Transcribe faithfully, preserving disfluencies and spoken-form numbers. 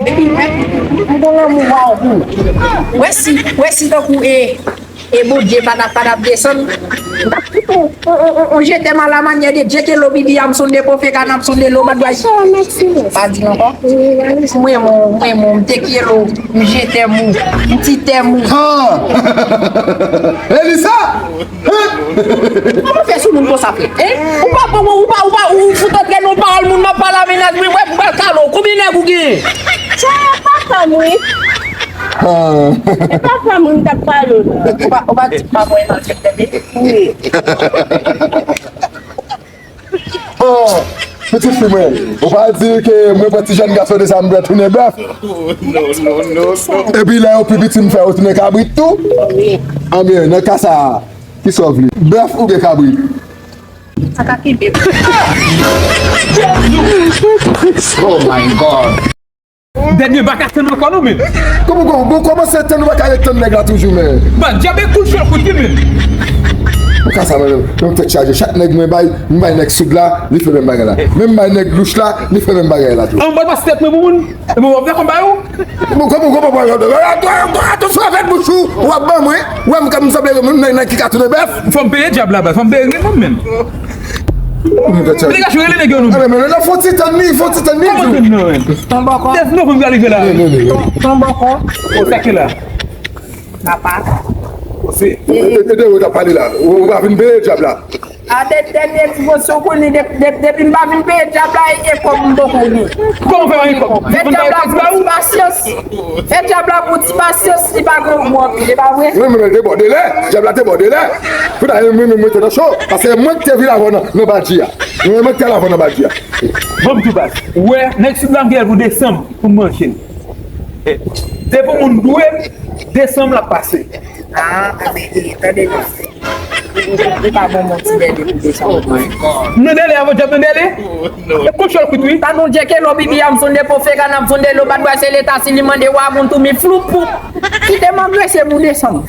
Epi, m gon lanmou waw pou ou. Wè si, wè si tankou e, e Bondye pa t ap, pa t ap desann, m t ap fout ou on, on, on, on je t'aime à la manière de Djekello, Bibi Amson, de Profeka, Napson, de Lo, Bad Boy. Pa di l ankò. M renmen w, m renmen w, m Djekello, m je t'aime ou, m ti t'aime ou. Han! Elisa! Kòman fè sou moun konsa, frè? Hein? Ou pa, ou pa, ou pa, ou fout antre nan pawòl moun, m ap pale a mennaj mwen, wè, m pral kale w. Konbyen nèg ou genyen? Se papa m, wi. Ah. Se papa m, wi, m t ap pale w la. Ou pa, ou pa di pa mwen nan sektè de. Wi. Bon, pitit fi mwen, ou pa di ke mwen pran ti jèn gason de sa, m pral tounen bèf? Epi lè yo pi piti, m fè yo tounen kabrit tou? Anben, nan ka sa a, kisa w vle? Bèf oubyen kabrit? Sa ka kenbe. Oh my God. Dènye baka tann ankò non, men. Kòman, kòman, bon, kòman se tann ou pa ka ret tann nèg la toujou, men? Ban djab e kout chòl kout li, men. Mwen ka sa, men, men tèt chaje. Chak nèg mwen bay, m bay nèg soud la, li fè menm bagay la. Men m bay nèg louch la, li fè menm bagay la tou. An mwen pase tèt mwen pou moun. E mwen wè kòm ba yo. Bon, kòman, kòman, kòman, atansyon avèk bouch ou, w ap ban mwen. Wè m kòm m sanble moun nèg, nèg ki ka tounen bèf. Fò m peye djab la, baz. Fò m peye grenn moun, men. Mwen tèt chaje. Nèg la rele nèg yo nou. Alè, men, nan fon ti tann li, fon ti tann li. Kòman tann nan, men? Tann bò kò. Dèf nou pou m rive la. Non, non, non, non. Tann bò kò. O, sa ki la? Papa. O, se. E, e, e de ou t ap pale la. Ou, ou pa vin peye djab la. A de dènye ti pòsyon konnen de, de, depi m pa vin peye djab la, e, e kòb m poko gen. Kòman fè pa gen kòb? Fè djab la pou ti pasyans. Fè djab la pou ti pasyans, li pa gen gwo anpil, e pa vre? Mwen menm, te bò delè, djab la te bò delè. Pou ta mwen menm mwen te nan cho, paske mwen ki te vin avè w nan, nan badji a. Mwen, mwen ki te al avè w nan badji a. Bon, m di w baz, ou wè, nèg sou la m gen pou desanm pou m manje l. E, depi moun dwe, desanm l ap pase. Ah, anben, e, tande byen. Ou pa ban m yon ti dèle pou desanm. M nan dèle avè djab nan dèle? E kout chòl kout wi. Sa nou djeke lò bibi a m sonde pou fega n ap sonde lo bat bwa se leta si li mande w a moun tou mi flou pou. Kite m angrese pou desanm.